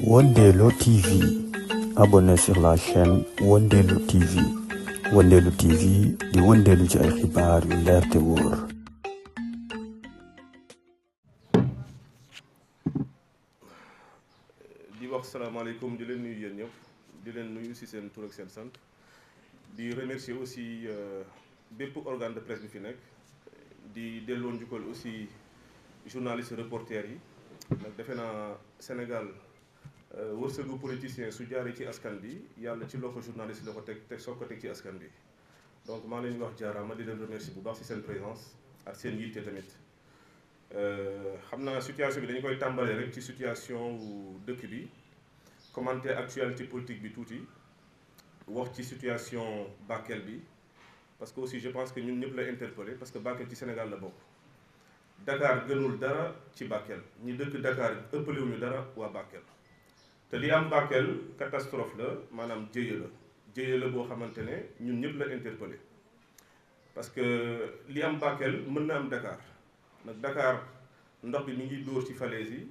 Wondelo TV. Abonnez sur la chaîne Wondelo TV. Wondelo TV di wondelu ci ay xibaar yu leer te wóor. di wax salaamaaleykum di leen nuyu yéen ñëpp di leen nuyu ci seen tur ak seen sant di remercier aussi bépp organe de presse bi fi nekk di delloo njukkal aussi journaliste reporter yi nag defe naa Sénégal wërsëgu politicien su jaaree ci askan bi yàlla ci loxo journaliste la ko teg soog ko teg ci askan bi donc maa leen wax jaaraama di leen remercier bu baax ci seen présence ak seen yitte tamit xam naa situation bi dañu koy tàmbalee rek ci situation wu dëkk bi commenter actualité politique bi tuuti wax ci situation Bakel bi parce que aussi je pense que ñun ñëpp la interpellé parce que Bakel ci Sénégal la bokk Dakar gënul dara ci Bakel ñi dëkk Dakar ëppalewuñu dara waa Bakel te li am Bakel catastrophe la maanaam jéye la boo xamante ne ñun ñëpp la interpellé parce que li am Bakel mën na am Dakar nag Dakar ndox bi mi ngi dóor ci falaise yi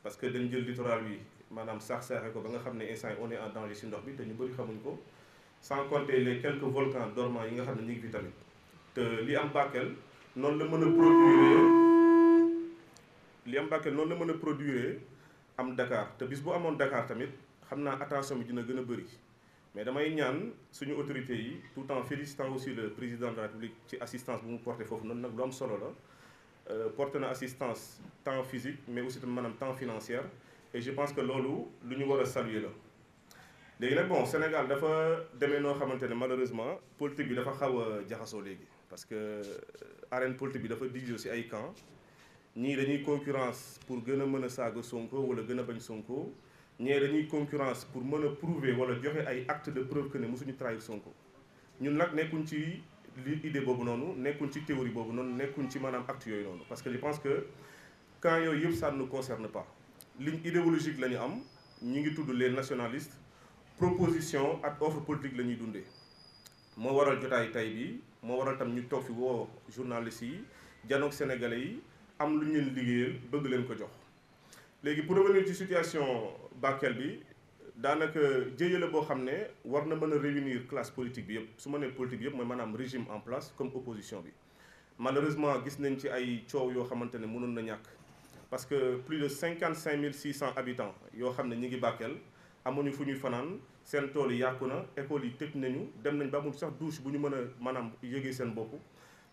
parce que dañ jël littoral bi maanaam saaxe ko ba nga xam ne instant on est en danger ci ndox bi te ñu bëri xamuñ ko sans compter les quelques volcans dormants yi nga xam ne ñu ngi fi tamit te li am Bakel noonu la mën a produire am Dakar te bis bu amoon Dakar tamit xam naa attention bi dina gën a bëri mais damay ñaan suñu autorités yi tout en félicitant aussi le président de la République ci assistance bu mu porté foofu noonu nag lu am solo la porté na assistance tant physique mais aussi maanaam tant financière et je pense que loolu lu ñu war a saluer la léegi nag bon Sénégal dafa demee noo xamante ne malheureusement politique bi dafa xaw a jaxasoo léegi parce que arène politique bi dafa divisé ci ay camp ñii dañuy concurrence pour gën a mën a saaga Sonko wala gën a bañ Sonko ñee dañuy concurrence pour mën a prouver wala joxe ay acte de preuve que ne mosuñu trahir Sonko ñun nag nekkuñ ci li idée boobu noonu nekkuñ ci théorie boobu noonu nekkuñ ci maanaam acte yooyu noonu parce que je pense que quand yooyu yëpp ça ne nous concerne pas ligne idéologique la ñu am ñu ngi tudd les nationalistes proposition ak offre politique la ñuy dundee moo waral jotaay tay bi moo waral tam ñu toog fi woo journalistes yi janoog sénégalais yi am lu ñu leen liggéeyal bëgg leen ko jox léegi pour revenir ci situation Bakel bi daanaka jéye la boo xam ne war na mën a réunir classe politique bi yëpp su ma nee politique bi yëpp mooy maanaam régime en place comme opposition bi malheureusement gis nañ ci ay coow yoo xamante ne mënoon na ñàkk parce que plus de 55 600 habitants yoo xam ne ñi ngi Bakel amuñu fu ñuy fanaan seen tool yi yàqu na école yi tëj nañu dem nañ ba amul sax douche bu ñu mën a maanaam yëgee seen bopp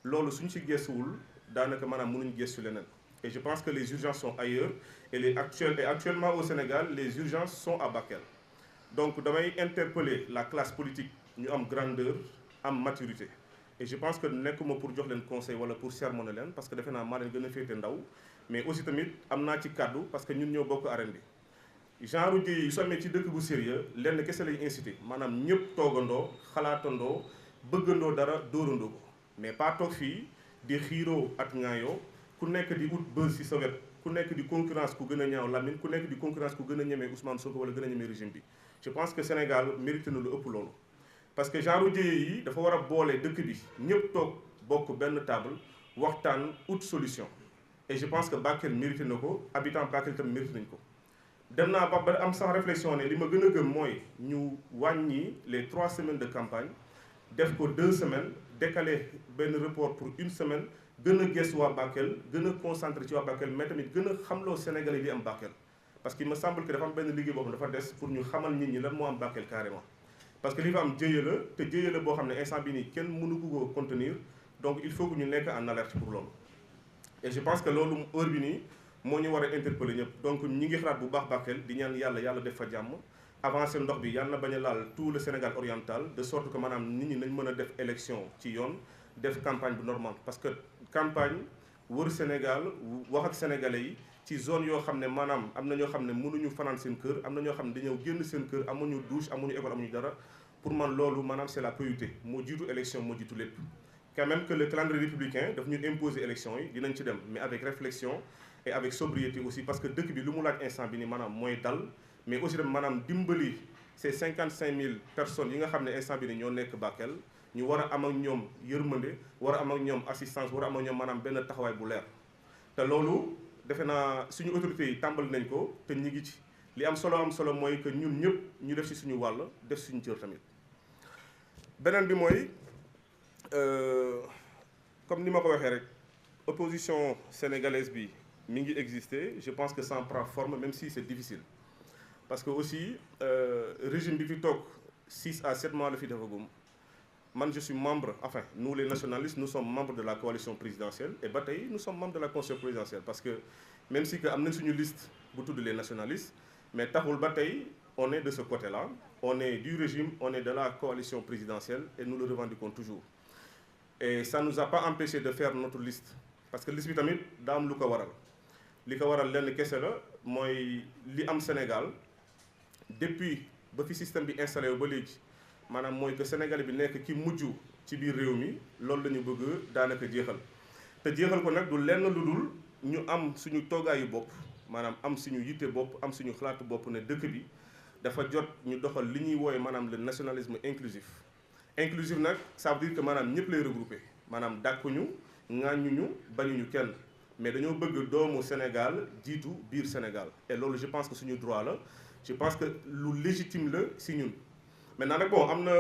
loolu suñ ci gëstuwul daanaka maanaam mënuñ gëstu leneen et je pense que les urgences sont ailleurs et actuellement au Sénégal les urgences sont à Bakel donc damay interpeller la classe politique ñu am grandeur am maturité et je pense que nekkuma pour jox leen conseil wala pour sermonner leen parce que defe naa maa leen gën a féete ndaw mais aussi tamit am naa ci kàddu parce que ñun ñoo bokk arène bi genre ji yi su amee ci dëkk bu sérieux lenn kese lay incité maanaam ñëpp toogandoo xalaatandoo bëggandoo dara dóorandoo ko mais pas toog fii di xiiroo ak ŋaayoo ku nekk di ut buzz ci sa wet ku nekk di concurrence ku gën a ñaaw Lamine ku nekk di concurrence ku gën a ñemee Ousmane Sonko wala gën a ñemee régime bi je pense que Sénégal mérité na lu ëpp loolu parce que genre jéye yi dafa war a boole dëkk bi ñëpp toog bokk benn table waxtaan ut solution et je pense que Bakel mérité na ko habitant Bakel tam mérité nañ ko dem naa ba am sax réflexion ne li ma gën a gëm mooy ñu wàññi les 3 semaines de campagne def ko 2 semaines décaler benn report pour 1 semaine gën a gëstu waa Bakel gën a concentré ci waa Bakel mais tamit gën a xamloo Sénégalais yi am Bakel parce que il me semble que dafa am benn liggéey boobu dafa des pour ñu xamal nit ñi lan moo am Bakel carrément parce que li fa am jéye la te jéye la boo xam ne instant bi nii kenn mënu ko contenir donc il faut que ñu nekk en alerte pour loolu et je pense que loolu heure bi nii moo ñu war a interpeller ñëpp donc ñi ngi xalaat bu baax Bakel di ñaan yàlla def fa jàmm avancer ndox bi yàlla na bañ a laal tout le Sénégal oriental de sorte que maanaam nit ñi nañ mën a def élection ci yoon def campagne bu normale parce que campagne wër Sénégal wax ak sénégalais yi ci zone yoo xam ne maanaam am na ñoo xam ne mënuñu fanaan seen kër am na ñoo xam ne dañoo génn seen kër amuñu douche amuñu école amuñu dara pour man loolu maanaam c'est la priorité moo jiitu élection moo jiitu lépp quand même que le calendrier républicain daf ñu imposer élection yi dinañ ci dem mais avec réflexion et avec sobriété aussi parce que dëkk bi lu mu laaj instant bi ni maanaam mooy dal mais aussi dem maanaam dimbali ces 55 000 personnes yi nga xam ne instant bi ni ñoo nekk Bakel ñu war a am ak ñoom yërmande war a am ak ñoom assistance war a am ak ñoom maanaam benn taxawaay bu leer te loolu defe naa suñu autorités yi tàmbali nañ ko te ñi ngi ci li am solo mooy que ñun ñëpp ñu def ci suñu wàll def suñu cër tamit. beneen bi mooy comme ni ma ko waxee rek opposition sénégalaise bi mi ngi exister, je pense que ça en prend forme même si c'est difficile parce que aussi régime bi fi toog 6 à 7 mois la fi defagum. Man, je suis membre, enfin, nous les nationalistes, nous sommes membres de la coalition présidentielle et bataille, nous sommes membres de la coalition présidentielle parce que même si nous avons une liste pour tous les nationalistes, mais Tahoul Bataille, on est de ce côté-là, on est du régime, on est de la coalition présidentielle et nous le revendiquons toujours. Et ça ne nous a pas empêché de faire notre liste parce que liste vitamine, dame Luka Waral. Luka Waral, l'un des moi, li am Sénégal, depuis le système bi installé au Bolivie, maanaam mooy que Sénégal bi nekk ki mujj ci biir réew mi loolu la ñu bëgg daanaka jeexal te jeexal ko nag du lenn lu dul ñu am suñu toogaayu bopp maanaam am suñu yitte bopp am suñu xalaatu bopp ne dëkk bi dafa jot ñu doxal li ñuy wooye maanaam le nationalisme inclusif. Inclusif nag ça veut dire que maanaam ñëpp lay regroupé maanaam dàkkuñu ŋàññuñu bañuñu kenn mais dañoo bëgg doomu Sénégal jiitu biir Sénégal et loolu je pense que suñu droit la je pense que lu légitime la si ñun. Maintenant nag bon am na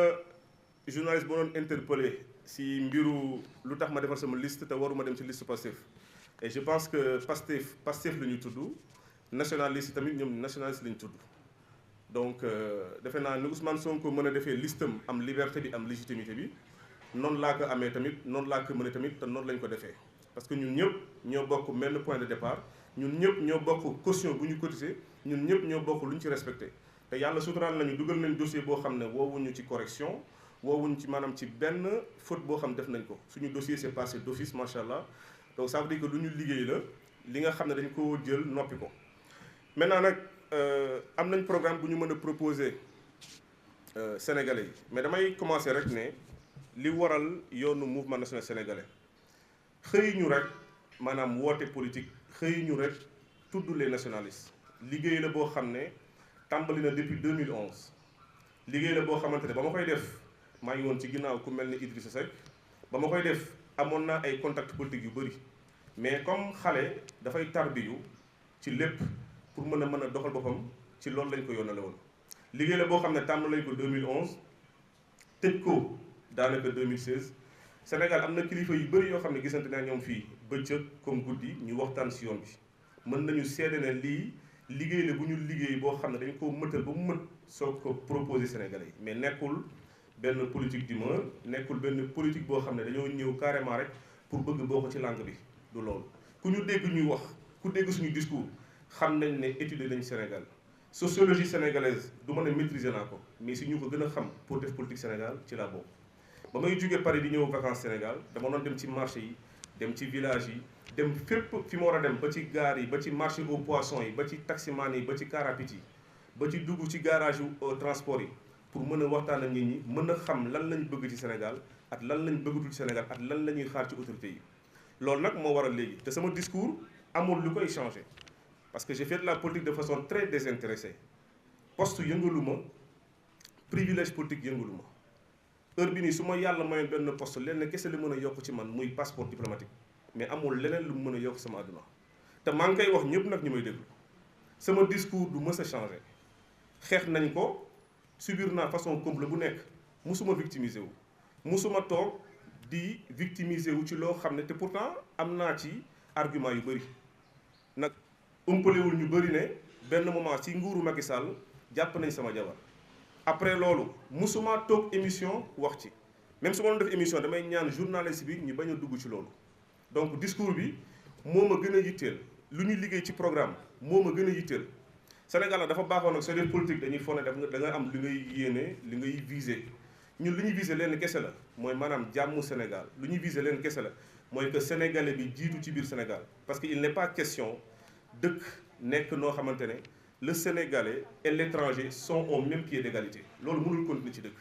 journaliste bu doon interpellé si mbiru lu tax ma defar sama liste te waruma dem ci liste Pastef et je pense que Pastef la ñu tudd nationaliste tamit ñoom nationaliste la ñu tudd donc defe naa ni Ousmane Sonko mën a defee listam am liberté bi am légitimité bi noonu laa ko amee tamit noonu laa ko mën a tamit te noonu lañ ko defee parce que ñun ñëpp ñoo bokk benn point de départ ñun ñëpp ñoo bokk caution bu ñu cotisé ñun ñëpp ñoo bokk lu ñu ci respecté. te yàlla suturaal nañu dugal nañ dossier boo xam ne woowuñu ci correction woowuñu ci maanaam ci benn faute boo xam def nañ ko suñu dossier c'est passé d'office macha allah donc ça veut dire que lu ñu liggéey la li nga xam ne dañ ko jël noppi ko. maintenant nag am nañ programme bu ñu mën a proposer sénégalais yi mais damay commencer rek ne li waral yoonu mouvement national sénégalais xëy ñu rek maanaam woote politique xëy ñu rek tudd les nationalistes liggéey la boo xam ne. tàmbali na depuis 2011 liggéey la boo xamante ne ba ma koy def maa ngi woon ci ginnaaw ku mel ni Idrissa Seck ba ma koy def amoon naa ay contacts politiques yu bëri mais comme xale dafay tarbiyu ci lépp pour mën a doxal boppam ci loolu lañ ko yónnale woon. liggéey la boo xam ne tàmbali nañ ko 2011 tëj ko daanaka 2016 Sénégal am na kilifa yu bëri yoo xam ne gisante naa ñoom fii bëccëg comme guddi ñu waxtaan si yoon bi mën nañu seede ne lii. liggéey la bu ñu liggéey boo xam ne dañ ko mëtal ba mu mët soo ko proposé Sénégalais yi mais nekkul benn politique d'humeur nekkul benn politique boo xam ne dañoo ñëw carrément rek pour bëgg boo ko ci langue bi du loolu ku ñu dégg ñuy wax ku dégg suñu discours xam nañ ne étudier nañ Sénégal sociologie sénégalaise du mën a maîtriser naa ko mais si ñu ko gën a xam pour def politique Sénégal ci laa bokk ba may jógee Paris di ñëw vacances Sénégal dama doon dem ci marché yi dem ci village yi dem fépp fi ma war a dem ba ci gaar yi ba ci marché aux poissons yi ba ci taximan yi ba ci car rapide yi ba ci dugg ci garage yu transport yi pour mën a waxtaan ak nit ñi mën a xam lan lañ bëgg ci Sénégal ak lan lañ bëggatul ci Sénégal ak lan la ñuy xaar ci autorités yi. loolu nag moo waral léegi te sama discours amul lu koy changé parce que j'ai fait de la politique de façon très désintéressée poste yëngalu ma privilège politique yëngalu ma heure bi nii su ma yàlla mayoon benn poste lenn kese la mën a yokk ci man muy passeport diplomatique. mais amul leneen lu mu mën a yokk sama àdduna te maa ngi koy wax ñëpp nag ñu may déglu sama discours du mës a changé xeex nañ ko subir naa façon complot bu nekk musuma victimiser wu musuma toog di victimiser wu ci loo xam ne te pourtant am naa ci argument yu bëri nag umpalewul ñu bëri ne benn moment ci nguuru Macky Sall jàpp nañ sama jabar après loolu musuma toog émission wax ci même su ma doon def émission damay ñaan journaliste bi ñu bañ a dugg ci loolu donc discours bi moo ma gën a yitteel lu ñu liggéey ci programme moo ma gën a yitteel Sénégal nag dafa baaxoon nag soo def politique dañuy foog ne da nga am li ngay yéene li ngay viser ñun li ñuy viser leen kese la mooy maanaam jàmmu Sénégal lu ñuy viser leen kese la mooy que sénégalais bi jiitu ci biir Sénégal parce que il n'est pas question dëkk nekk noo xamante ne le sénégalais et l'étranger sont au même pied d'égalité loolu mënul continuer ci dëkk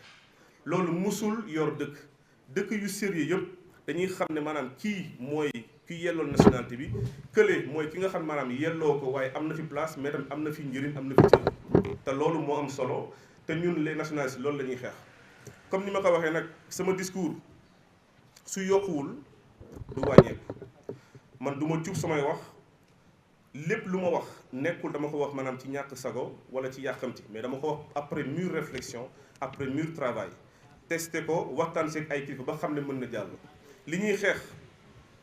loolu musul yor dëkk yu sérieux yëpp dañuy xam ne maanaam kii mooy ki yellool nationalité bi kële mooy ki nga xam maanaam yelloo ko waaye am na fi place mais tamit am na fi njëriñ am na fi cër te loolu moo am solo te ñun les nationalistes loolu la ñuy xeex comme ni ma ko waxee nag sama discours su yokkuwul du wàññeeku man du ma cub samay wax lépp lu ma wax nekkul dama ko wax maanaam ci ñàkk sago wala ci yàqamti mais dama ko wax après mûre réflexion après mûr travail testé ko waxtaan seeg ay kilifa ba xam ne mën na jàll. li ñuy xeex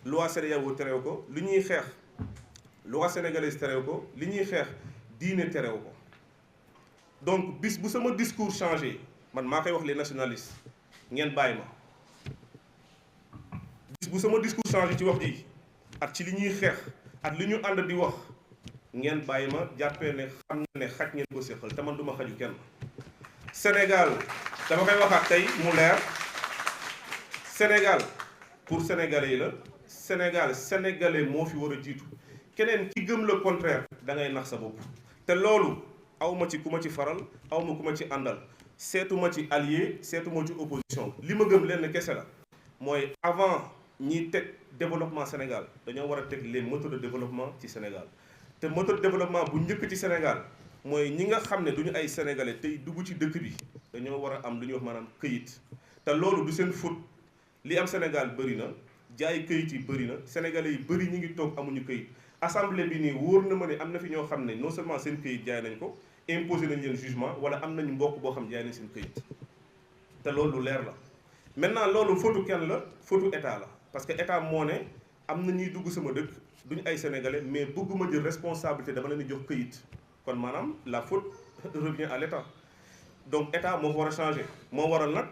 loi CEDEAO terew ko li ñuy xeex loi sénégalaise terew ko li ñuy xeex diine terew ko donc bis bu sama discours changé man maa koy wax les nationalistes ngeen bàyyi ma bis bu sama discours changé ci wax ji ak ci li ñuy xeex ak li ñu ànd di wax ngeen bàyyi ma jàppee ne xam ne xaj ngeen ko séqal te man du ma xaju kenn. Sénégal dama koy waxaat tey mu leer Sénégal pour sénégalais yi la Sénégal sénégalais moo fi war a jiitu keneen ki gëm le contraire da ngay nax sa bopp. te loolu awma ci ku ma ci faral awma ku ma ci àndal seetuma ci allié seetuma ci opposition li ma gëm lenn kese la mooy avant ñiy teg développement Sénégal dañoo war a teg les moteurs de développement ci Sénégal te moteur de développement bu njëkk ci Sénégal mooy ñi nga xam ne duñu ay sénégalais tey dugg ci dëkk bi dañoo war a am lu ñuy wax maanaam këyit te loolu du seen faute li am Sénégal bëri na jaay këyit yi bëri na sénégalais yi bëri ñu ngi toog amuñu këyit assemblée bi nii wóor na ma ne am na fi ñoo xam ne non seulement seen këyit jaay nañ ko imposé nañ leen jugement wala am nañu mbokk boo xam jaay nañ seen këyit te loolu lu leer la maintenant loolu faute kenn la faute état la parce que état moo ne am na ñuy dugg sama dëkk duñu ay sénégalais mais bëgguma jël responsabilité dama leen di jox këyit kon maanaam la faute revient à l'état donc état moo war a changer moo waral nag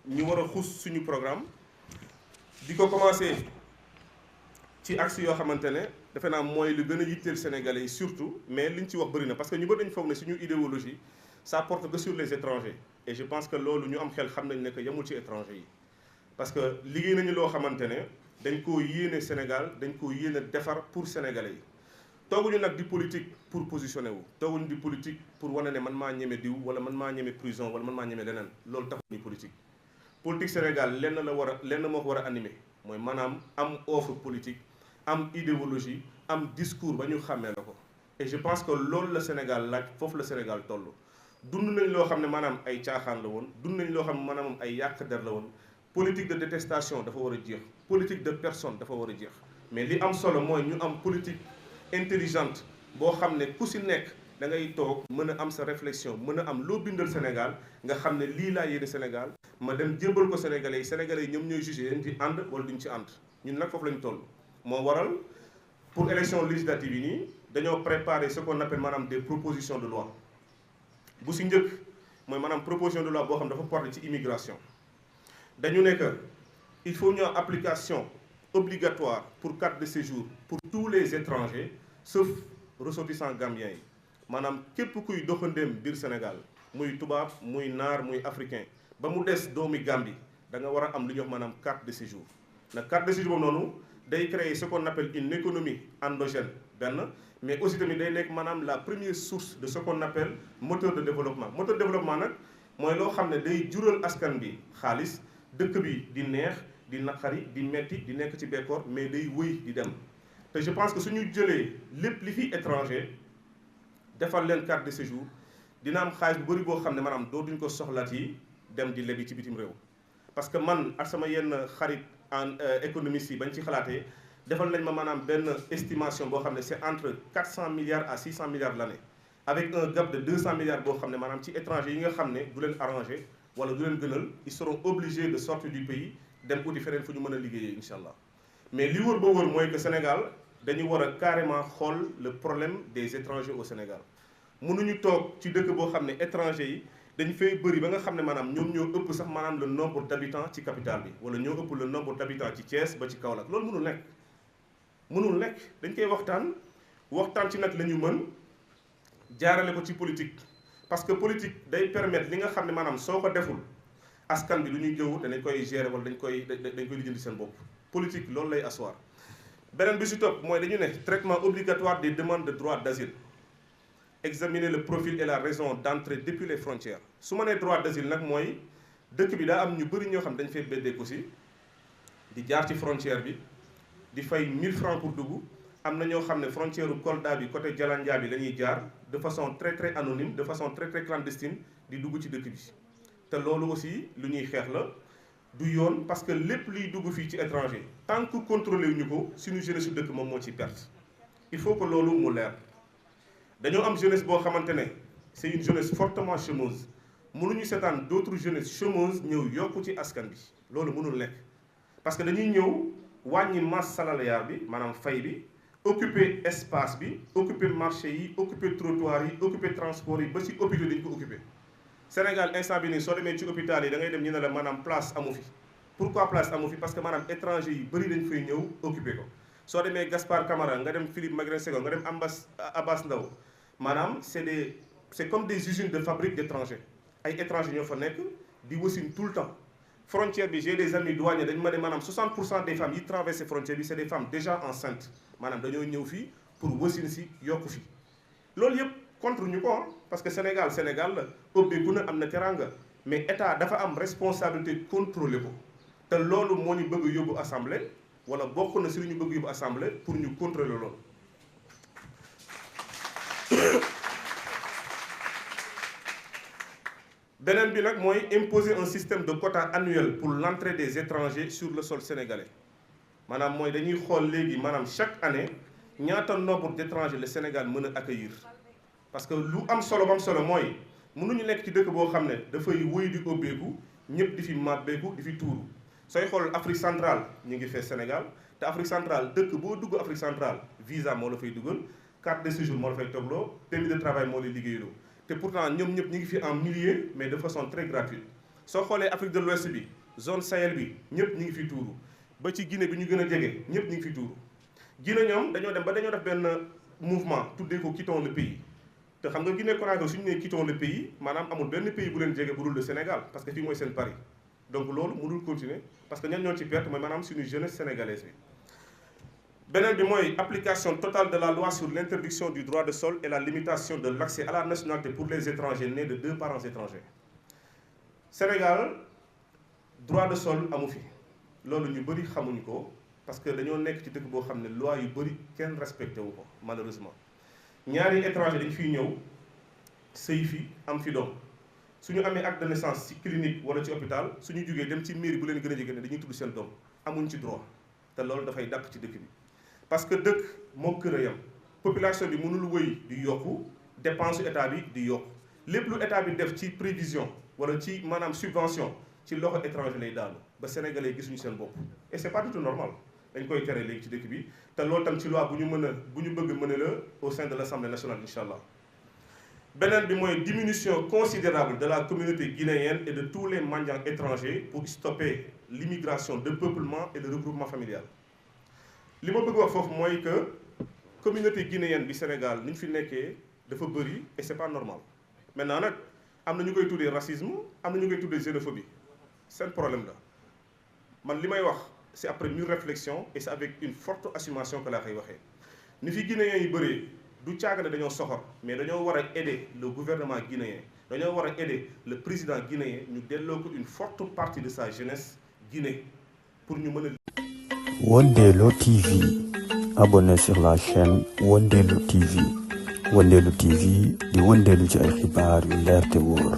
ñu war a xuus suñu programme di ko commencé ci axe yoo xamante ne defe naa mooy lu gën a yitteel sénégalais yi surtout mais liñ ci wax bëri na parce que ñu bëri dañu foog ne suñu idéologie ça porte que sur les étrangers et je pense que loolu ñu am xel xam nañ ne que yemul ci étrangers yi parce que liggéey nañu loo xamante ne dañ koo yéene Sénégal dañ koo yéene defar pour sénégalais yi tooguñu nag di politique pour positionner wu tooguñu di politique pour wane ne man maa ñeme diw wala man maa ñeme prison wala man maa ñeme leneen loolu taxuñu politique politique Sénégal lenn moo ko war a animer mooy maanaam am offre politique am idéologie am discours ba ñu xàmmee la ko et je pense que loolu la Sénégal laaj foofu la Sénégal toll dund nañ loo xam ne maanaam ay caaxaan la woon dund nañ loo xam ne maanaam ay yàq der la woon politique de détestation dafa war a jeex politique de personne dafa war a jeex mais li am solo mooy ñu am politique intelligente boo xam ne ku si nekk da ngay toog mën a am sa réflexion mën a am loo bindal Sénégal nga xam ne lii laa yéene Sénégal ma dem jébal ko Sénégalais yi ñoom ñooy jugé dañ ci ànd wala duñ ci ànd ñun nag foofu lañ toll moo waral pour élection législative yi nii dañoo préparer ce qu'on appelle maanaam des propositions de loi bu si njëkk mooy maanaam proposition de loi boo xam dafa porté ci immigration dañu ne que il faut ñu am application obligatoire pour carte de séjour pour tous les étrangers sauf ressortissants gambiens yi maanaam képp kuy doxandéem biir Sénégal muy tubaab muy naar muy africain ba mu des doomi Gambie da nga war a am lu ñuy wax maanaam carte de séjour nag carte de séjour boobu noonu day créer ce qu'on appelle une économie endogène benn mais aussi tamit day nekk maanaam la première source de ce qu'on appelle moteur de développement moteur de développement nag mooy loo xam ne day jural askan bi xaalis dëkk bi di neex di naqari di metti di nekk ci bekkoor mais day wëy di dem te je pense que suñu jëlee lépp li fi étranger defal leen carte de séjour dina am xaalis bu bëri boo xam ne maanaam dootuñ ko soxlaat yi dem di lebi ci bitim réew parce que man ak sama yenn xarit en économistes yi bañ ci xalaatee defal nañ ma maanaam benn estimation boo xam ne c'est entre 400 milliards à 600 milliards l'année avec un gap de 200 milliards boo xam ne maanaam ci étranger yi nga xam ne du leen arrangé wala du leen gënal ils seront obligés de sortir du pays dem uti feneen fu ñu mën a liggéeyee incha allah mais li wër ba wër mooy que Sénégal dañu war a carrément xool le problème des étrangers au Sénégal mënuñu toog ci dëkk boo xam ne étranger yi dañu fay bëri ba nga xam ne maanaam ñoom ñoo ëpp sax maanaam le nombre d'habitants ci capitale bi wala ñoo ëpp le nombre d'habitants ci Thiès ba ci Kaolack loolu mënul nekk dañ koy waxtaan ci nag la ñu mën jaarale ko ci politique parce que politique day permettre li nga xam ne maanaam soo ko deful askan bi lu ñuy jëw dañ koy gérer wala dañ koy lijjanti seen bopp politique loolu lay asseoir beneen bi si topp mooy dañu ne traitement obligatoire des demandes de droit d'asile examiner le profil et la raison d'entrée depuis les frontières su ma nee droit d'asile nag mooy dëkk bi daa am ñu bëri ñoo xam dañ fay beddeeku si di jaar ci frontière bi di fay 1000 francs pour dugg am na ñoo xam ne frontière u Kolda bi côté Jalandia bi la ñuy jaar de façon très très anonyme de façon très très clandestine di dugg ci dëkk bi te loolu aussi lu ñuy xeex la du yoon parce que lépp luy dugg fii ci étranger tant que contrôlé wu ñu ko suñu jeunesse su dëkk moom moo ci perte il faut que loolu mu leer dañoo am jeunesse boo xamante ne c'est une jeunesse fortement chômeuse mënuñu seetaan d'autres jeunesses chômeuses ñëw yokku ci askan bi loolu mënul nekk parce que dañuy ñëw wàññi masse salariale bi maanaam fay bi occuper espace bi occuper marché yi occuper trottoir yi occuper transport yi ba ci hôpital dañu ko occuper Sénégal instant bi nii soo demee ci hôpital yi da ngay dem ñu ne la maanaam place amu fi pourquoi place amu fi parce que maanaam étranger yi bëri dañ fay ñëw occuper ko soo demee Gaspard Camara nga dem Philippe Maguilène Senghor nga dem Abass Ndao maanaam c'est comme des usines de fabrique d'étrangers ay étrangers ñoo fa nekk di wasin tout le temps frontière bi j'ai des amis douaniers dañu ma ne maanaam 60% des femmes yi traversé frontière bi c'est des femmes déjà enceintes maanaam dañoo ñëw fii pour wasin si yokku fi loolu yëpp contre ñu ko parce que Sénégal la ubbeeku na am na teranga mais état dafa am responsabilité contrôler ko te loolu moo ñu bëgg yóbbu assemblée wala bokk na si lu ñu bëgg yóbbu assemblée pour ñu contrôler loolu. beneen bi nag mooy imposer un système de quota annuel pour l'entrée des étrangers sur le sol sénégalais maanaam mooy dañuy xool léegi maanaam chaque année ñaata nombre d'étrangers le Sénégal mën a accueillir parce que lu am solo mooy mënuñu nekk ci dëkk boo xam ne dafay wëy di ubbeeku ñëpp di fi màbbeeku di fi tuuru sooy xool Afrique centrale ñu ngi fee Sénégal te Afrique centrale dëkk boo dugg Afrique centrale visa moo la fay dugal carte de séjour moo la fay togloo permis de travail moo lay liggéeyloo te pourtant ñoom ñëpp ñu ngi fi en milliers mais de façon très gratuite soo xoolee Afrique de l'Ouest bi zone Sahel bi ñëpp ñu ngi fi tuuru ba ci Guinée bi ñu gën a jege ñëpp ñu ngi fi tuuru Guinée ñoom dañoo def benn mouvement tuddee ko quittons le pays te xam nga Guinée Conakry suñu nee quittons le pays maanaam amul benn pays bu leen jege bu dul le Sénégal parce que fii mooy seen Paris donc loolu mënul continuer parce que ñan ñoo ci perte mooy maanaam suñu jeunesse sénégalaise bi. beneen bi mooy application totale de la loi sur l'interdiction du droit de sol et la limitation de l'accès à la nationalité pour les étrangers nés de 2 parents étrangers Sénégal droit de sol amu fi loolu ñu bëri xamuñu ko parce que dañoo nekk ci dëkk boo xam ne loi yu bëri kenn respecté wu ko malheureusement ñaari étranger dañu fiy ñëw sëy fi am fi doom suñu amee acte de naissance ci clinique wala ci hôpital suñu jógee dem ci mairie bu leen gën a jege ne dañuy tudd seen doom amuñ ci droit te loolu dafay dàq ci dëkk bi parce que dëkk moo kër a yam population bi mënul wëy di yokku dépense état bi di yokku lépp lu état bi def ci prévision wala ci maanaam subvention ci loxo étranger lay daanu ba sénégalais gisuñu seen bopp et c'est pas du tout normal dañ koy tere léegi ci dëkk bi te loolu tam ci loi bu ñu bëgg mën a la au sein de l'Assemblée nationale incha allah beneen bi mooy diminution considérable de la communauté guinéenne et de tous les mendiants étrangers pour stopper l'immigration de peuplement et de regroupement familial li ma bëgg wax foofu mooy que communauté guinéenne bi Sénégal ni ñu fi nekkee dafa bëri et c'est pas normal maintenant nag am na ñu koy tuddee racisme am na ñu koy tuddee xénophobie seen problème la man li may wax c'est après mûre réflexion et c'est avec une forte assumation que laa koy waxee ni fi guinéens yi bëree du caaga ne dañoo soxor mais dañoo war a aider le gouvernement guinéen dañoo war a aider le président guinéen ñu delloo ko une forte partie de sa jeunesse Guinée pour ñu mën a. Wondelo TV, abonnez sur la chaîne Wondelo TV. Wondelo TV di wondeelu ci ay xibaar yu leer te wóor.